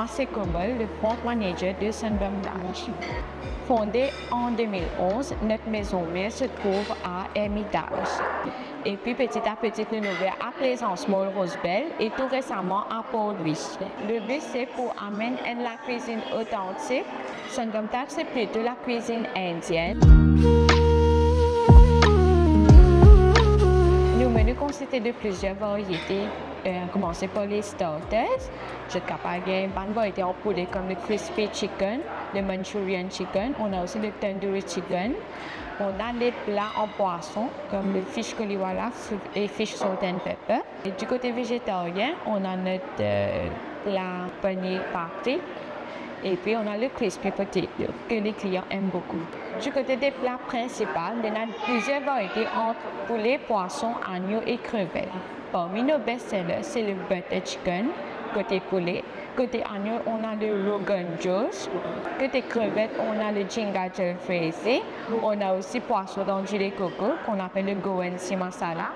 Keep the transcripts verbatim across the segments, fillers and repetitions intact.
C'est Komal, le front manager de Sangam Taj. Fondé en deux mille onze, notre maison mère se trouve à Hermitage. Et puis petit à petit, nous avons ouvert à Plaisance Mall Rosebel et tout récemment à Port-Louis. Le but, c'est pour amener une la cuisine authentique. Sangam Taj, c'est plutôt la cuisine indienne. Nos menus consistent de plusieurs variétés, euh, à commencer par les starters. Zot kapav gagn bann variété an poule comme le crispy chicken, le Manchurian chicken, on a aussi le tandoori chicken. On a les plats en poisson comme le fish koliwala et fish salt and pepper. Et du côté végétarien, on a notre, euh, plat paneer patri et puis on a le crispy potato que les clients aiment beaucoup. Du côté des plats principaux, on a plusieurs variétés entre poulet, poisson, agneau et crevettes. Parmi nos best-sellers, c'est le butter chicken, côté poulet. Côté agneau, on a le Rogan Josh. Côté crevettes, on a le Jhinga Jalfrezi. On a aussi poisson dans du lait coco, qu'on appelle le Goan Sea Masala.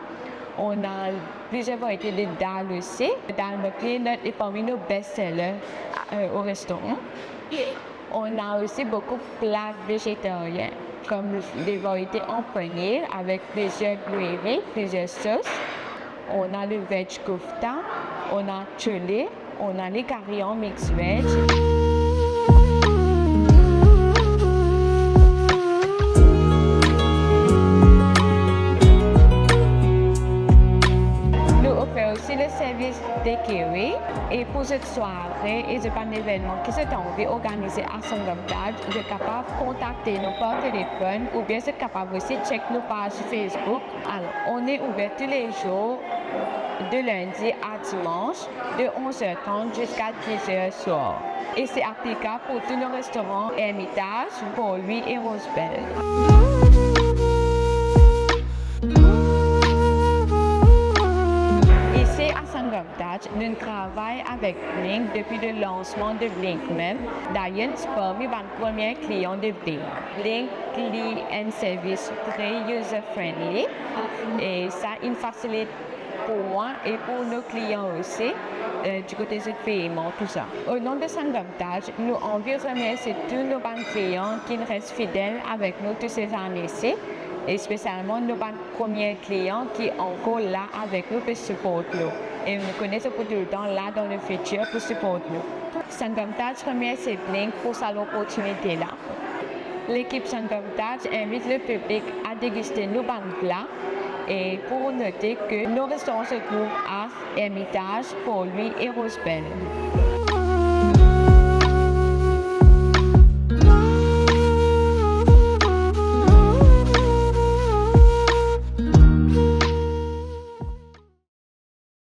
On a plusieurs variétés de dal aussi. Dal makhani est parmi nos best-sellers, euh, au restaurant. On a aussi beaucoup de plats végétariens, comme des variétés en paneer avec plusieurs gravy, plusieurs sauces. On a le veg kofta, on a chole, on a les curry en mix veg. Nou ofer osi le servis takeaway e pou zot sware e zot bann evenman ki zot anvi organize a Sangam Taj, zot kapav kontakte nou par telefonn oubien zot kapav osi check nou paz Facebook. Alors, on est ouvert tous les jours, de lundi à dimanche, de onze heures trente jusqu'à dix heures soir. Et c'est applicable pour tous nos restaurants Hermitage, Port-Louis et Rosebel. Isi a Sangam Taj, nou travay avek Blink depi le lansman de Blink mem. Dayer, nou ti parmi bann premie klian de Blink. Blink li enn servis tre user friendly e sa inn fasilit pou mwa e pou nou klian osi, euh, du kote zot peyman, tousa. O nom de Sangam Taj, nou anvi remersie tou nou bann klian ki'nn res fidel avek nou tou se zane si, e spesialman nou bann premie klian ki ankor la avek nou pe siport nou. E nou kone zot pou toultan la dan lefitir pou siport nou. Sangam Taj remersie Blink pou sa loportinite la. Lekip Sangam Taj invit lepiblik a degiste nou bann pla e pou note ke nou restoran se trouv a Hermitage, Port-Louis e Rosebel.